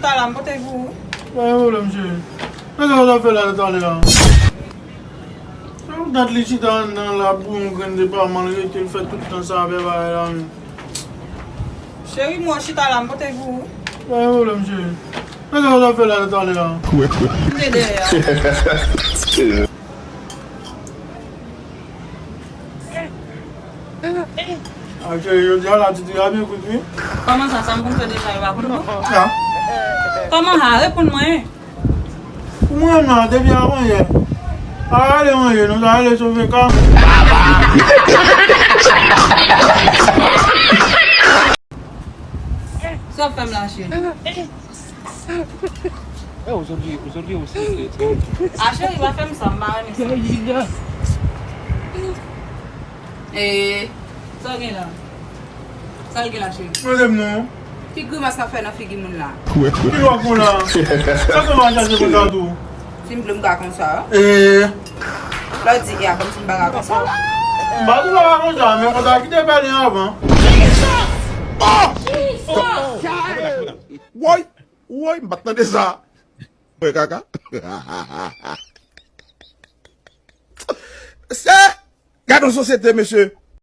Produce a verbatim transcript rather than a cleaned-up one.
Talè a m pote pou ou. Pa gen pwoblèm, cheri. Sa w ap fè la talè a? Sa w dat li chita anndan la, bouyon grenn depaman, l rete, l fè tout tan sa avè bagay la menm. Cheri, mwen chita la, m pote pou ou. Pa gen pwoblèm, cheri. Sa w ap fè la talè a? M te dèyè a. Ah, cheri, jodi a la, ti ti a byen kout, wi. Kòman sa, sa m konn fè deja, yo pa konn non? Sa? Kòman sa? Reponn mwen. Pou mwen, non, depi avan yè. A, ale manje, nou ta ale sove ka. Sa w ap fè m la, cheri? Eh, aujourd'hui, aujourd'hui aussi, c'est, c'est... Ah, cheri, pa fè m sa, m pa renmen sa. Eh, sa w gen la? Sa l gen la, cheri? Mande m non. Ki grimas l ap fè nan figi moun la? Ki lòk moun la? Sa fè m al chache konsa tou? Si m vle m ka konsa. Eh. Lè w di e a kòmsi m pa ka konsa. M pa di w pa ka konsa, men konsa ki te pale avan. Woy! Woy, m pa t tande sa. Mwen kaka. Se, gad yon sosyete, mesye.